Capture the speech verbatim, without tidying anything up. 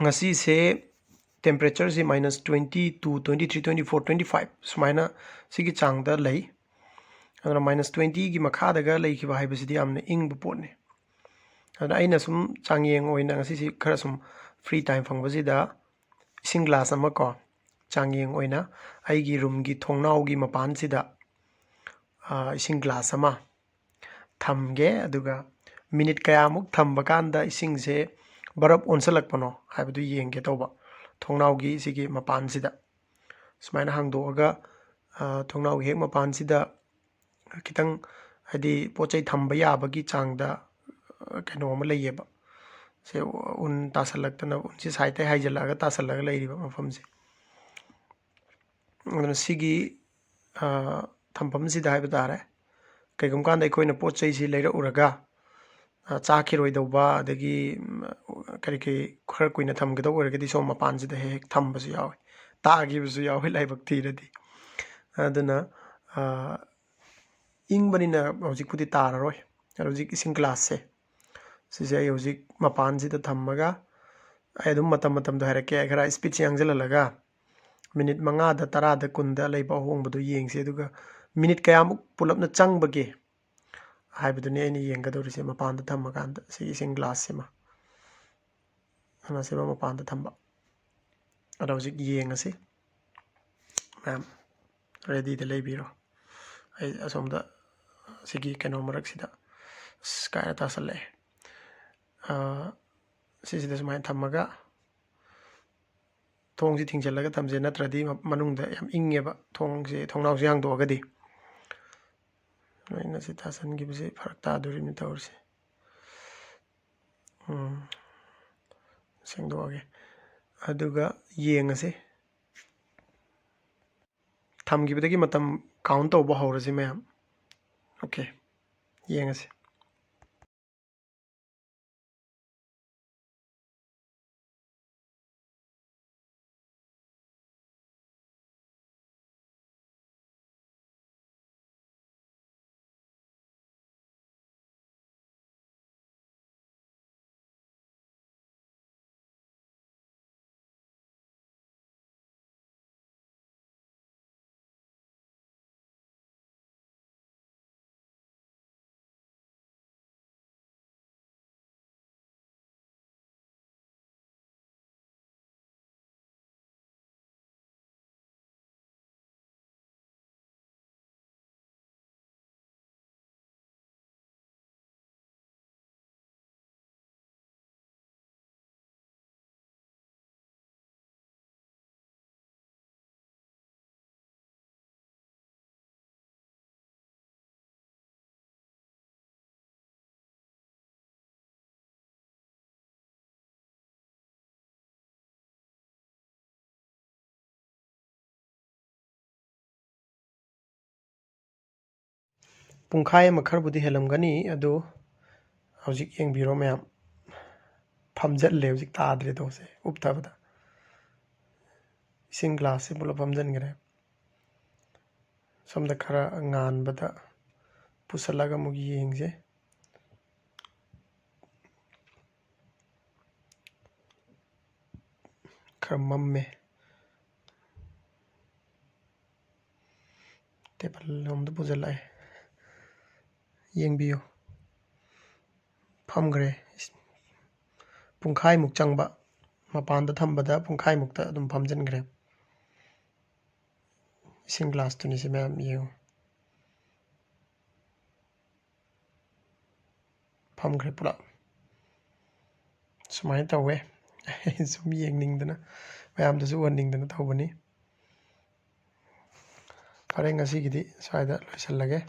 ꯉꯁꯤꯁꯦ temperatureꯁꯤ minus twenty two, twenty three, twenty four, twenty five ꯁꯨꯃꯥꯏꯅ ꯁꯤꯒꯤ ꯆꯥꯡꯗ ꯂꯩ꯫ ꯑꯗꯨꯅ minus twentyꯒꯤ ꯃꯈꯥꯗꯒ ꯂꯩꯈꯤꯕ ꯍꯥꯏꯕꯁꯤꯗꯤ ꯌꯥꯝꯅ ꯏꯪꯕ ꯄꯣꯠꯅꯤ꯫ ꯑꯗꯨꯅ ꯑꯩꯅ ꯁꯨꯝ ꯆꯥꯡꯌꯦꯡ ꯑꯣꯏꯅ ꯉꯁꯤꯁꯤ ꯈꯔ ꯁꯨꯝ free time ꯐꯪꯕꯁꯤꯗ ꯏꯁꯤꯡ glass ꯑꯃ ꯀꯣ, ꯆꯥꯡꯌꯦꯡ ꯑꯣꯏꯅ ꯑꯩꯒꯤ roomꯒꯤ ꯊꯣꯡꯅꯥꯎꯒꯤ ꯃꯄꯥꯟꯁꯤꯗ, ꯑ, ꯏꯁꯤꯡ glass ꯑꯃ ꯊꯝꯒꯦ꯫ ꯑꯗꯨꯒ minute ꯀꯌꯥꯃꯨꯛ ꯊꯝꯕ ꯀꯥꯟꯗ ꯏꯁꯤꯡꯁꯦ ꯕꯔꯞ ꯑꯣꯟꯁꯤꯜꯂꯛꯄꯅꯣ ꯍꯥꯏꯕꯗꯨ ꯌꯦꯡꯒꯦ ꯇꯧꯕ꯫ ꯊꯣꯡꯅꯥꯎꯒꯤ ꯁꯤꯒꯤ ꯃꯄꯥꯟꯁꯤꯗ ꯁꯨꯃꯥꯏꯅ ꯍꯥꯡꯗꯣꯛꯑꯒ, ꯑ, ꯊꯣꯡꯅꯥꯎꯒꯤ ꯍꯦꯛ ꯃꯄꯥꯟꯁꯤꯗ ꯈꯤꯇꯪ, ꯍꯥꯏꯗꯤ, ꯄꯣꯠ ꯆꯩ ꯊꯝꯕ ꯌꯥꯕꯒꯤ ꯆꯥꯡꯗ, ꯑ, ꯀꯩꯅꯣ ꯑꯃ ꯂꯩꯌꯦꯕ꯫ ꯁꯦ, ꯎꯟ ꯇꯥꯁꯜꯂꯛꯇꯅ, ꯎꯟꯁꯤ sideꯇꯩ ꯍꯥꯏꯖꯤꯜꯂꯛꯑꯒ ꯇꯥꯁꯜꯂꯒ ꯂꯩꯔꯤꯕ ꯃꯐꯝꯁꯦ꯫ ꯑꯗꯨꯅ ꯁꯤꯒꯤ, ꯑ, ꯊꯝꯐꯝꯁꯤꯗ ꯍꯥꯏꯕ ꯇꯥꯔꯦ, ꯀꯩꯒꯨꯝꯕ ꯀꯥꯟꯗ ꯑꯩꯈꯣꯏꯅ ꯄꯣꯠ ꯆꯩꯁꯤ ꯂꯩꯔꯛꯎꯔꯒ, ꯑ, ꯆꯥꯈꯤꯔꯣꯏꯗꯧꯕ, ꯑꯗꯒꯤ, ꯎꯝ, ꯀꯔꯤ ꯀꯔꯤ ꯈꯔ ꯀꯨꯏꯅ ꯊꯝꯒꯗꯧꯕ ꯑꯣꯏꯔꯒꯗꯤ ꯁꯣꯝ ꯃꯄꯥꯟꯁꯤꯗ ꯍꯦꯛ ꯍꯦꯛ ꯊꯝꯕꯁꯨ ꯌꯥꯎꯋꯤ, ꯇꯥꯈꯤꯕꯁꯨ ꯌꯥꯎꯋꯤ ꯂꯥꯏꯕꯛ ꯊꯤꯔꯗꯤ꯫ ꯑꯗꯨꯅ, ꯑ, ꯏꯪꯕꯅꯤꯅ ꯍꯧꯖꯤꯛꯄꯨꯗꯤ ꯇꯥꯔꯔꯣꯏ꯫ ꯑꯗꯣ ꯍꯧꯖꯤꯛ ꯏꯁꯤꯡ glassꯁꯦ, ꯁꯤꯁꯦ ꯑꯩ ꯍꯧꯖꯤꯛ ꯃꯄꯥꯟꯁꯤꯗ ꯊꯝꯃꯒ, ꯑꯩ ꯑꯗꯨꯝ ꯃꯇꯝ ꯃꯇꯝꯗꯣ ꯍꯥꯏꯔꯛꯀꯦ, ꯑꯩ ꯈꯔ speedꯁꯦ ꯌꯥꯡꯁꯤꯜꯍꯜꯂꯒ, minute ꯃꯉꯥꯗ, ꯇꯔꯥꯗ, ꯀꯨꯟꯗ ꯂꯩꯕ ꯑꯍꯣꯡꯕꯗꯣ ꯌꯦꯡꯁꯦ꯫ ꯑꯗꯨꯒ minute ꯀꯌꯥꯃꯨꯛ ꯄꯨꯂꯞꯅ ꯆꯪꯕꯒꯦ ꯍꯥꯏꯕꯗꯨꯅꯤ ꯑꯩꯅ ꯌꯦꯡꯒꯗꯧꯔꯤꯁꯦ, ꯃꯄꯥꯟꯗ ꯊꯝꯃꯀꯥꯟꯗ ꯁꯤ ꯏꯁꯤꯡ glassꯁꯤꯃ꯫ ꯑꯁꯤꯃ ꯃꯄꯥꯟꯗ ꯊꯝꯕ꯫ ꯑꯗꯣ ꯍꯧꯖꯤꯛ ꯌꯦꯡꯉꯁꯤ꯫ ꯃꯌꯥꯝ readyꯗ ꯂꯩꯕꯤꯔꯣ꯫ ꯑꯩ ꯑꯁꯣꯝꯗ ꯁꯤꯒꯤ ꯀꯩꯅꯣ ꯃꯔꯛꯁꯤꯗ, ꯑꯁ, ꯀꯥꯏꯅ ꯇꯥꯁꯜꯂꯛꯑꯦ꯫ ꯑꯥ, ꯁꯤꯁꯤꯗ ꯁꯨꯃꯥꯏꯅ ꯊꯝꯃꯒ ꯊꯣꯡꯁꯤ ꯊꯤꯡꯖꯤꯜꯂꯒ ꯊꯝꯁꯦ, ꯅꯠꯇ꯭ꯔꯗꯤ ꯃ-, ꯃꯅꯨꯡꯗ ꯌꯥꯝ ꯏꯪꯉꯦꯕ, ꯊꯣꯡꯁꯦ, ꯊꯣꯡꯅꯥꯎꯁꯦ ꯍꯥꯡꯗꯣꯛꯑꯒꯗꯤ꯫ ꯂꯣꯏꯅ ꯁꯤ ꯇꯥꯁꯟꯈꯤꯕꯁꯦ ꯐꯔꯛ ꯇꯥꯗꯣꯔꯤꯕꯅꯤ ꯇꯧꯔꯤꯁꯦ꯫ ꯎꯝ, ꯁꯦꯡꯗꯣꯛꯑꯒꯦ꯫ ꯑꯗꯨꯒ ꯌꯦꯡꯉꯁꯤ꯫ ꯊꯝꯈꯤꯕꯗꯒꯤ ꯃꯇꯝ count ꯇꯧꯕ ꯍꯧꯔꯁꯤ ꯃꯌꯥꯝ꯫ Okay, ꯌꯦꯡꯉꯁꯤ꯫ ꯄꯨꯡꯈꯥꯏ ꯑꯃ ꯈꯔꯕꯨꯗꯤ ꯍꯦꯜꯂꯝꯒꯅꯤ꯫ ꯑꯗꯨ ꯍꯧꯖꯤꯛ ꯌꯦꯡꯕꯤꯔꯣ ꯃꯌꯥꯝ, ꯐꯝꯖꯜꯂꯦ꯫ ꯍꯧꯖꯤꯛ ꯇꯥꯗ꯭ꯔꯦꯗꯣ, ꯁꯦ ꯎꯞꯊꯕꯗ꯫ ꯏꯁꯤꯡ ꯒ꯭ꯂꯥꯁꯁꯦ ꯄꯨꯂꯞ ꯐꯝꯖꯤꯟꯈ꯭ꯔꯦ꯫ ꯁꯣꯝꯗ ꯈꯔ ꯉꯥꯟꯕꯗ ꯄꯨꯁꯜꯂꯒ ꯑꯃꯨꯛ ꯌꯦꯡꯁꯦ꯫ ꯈꯔ ꯃꯝꯃꯦ꯫ ꯇꯦꯕꯜ ꯂꯣꯝꯗ ꯄꯨꯁꯤꯜꯂꯛꯑꯦ꯫ ꯌꯦꯡꯕꯤꯌꯨ꯫ ꯐꯝꯈ꯭ꯔꯦ꯫ ꯄꯨꯡꯈꯥꯏꯃꯨꯛ ꯆꯪꯕ, ꯃꯄꯥꯟꯗ ꯊꯝꯕꯗ ꯄꯨꯡꯈꯥꯏꯃꯨꯛꯇ ꯑꯗꯨꯝ ꯐꯝꯖꯤꯟꯈ꯭ꯔꯦ꯫ ꯏꯁꯤꯡ ꯒ꯭ꯂꯥꯁꯇꯨꯅꯤ ꯁꯤ ꯃꯌꯥꯝ, ꯌꯦꯡꯉꯨ꯫ ꯐꯝꯈ꯭ꯔꯦ ꯄꯨꯂꯞ꯫ ꯁꯨꯃꯥꯏꯅ ꯇꯧꯋꯦ꯫ ꯑꯩ ꯁꯨꯝ ꯌꯦꯡꯅꯤꯡꯗꯅ, ꯃꯌꯥꯝꯗꯁꯨ ꯎꯍꯟꯅꯤꯡꯗꯅ ꯇꯧꯕꯅꯤ꯫ ꯐꯔꯦ, ꯉꯁꯤꯒꯤꯗꯤ ꯁ꯭ꯋꯥꯏꯗ ꯂꯣꯏꯁꯤꯜꯂꯒꯦ꯫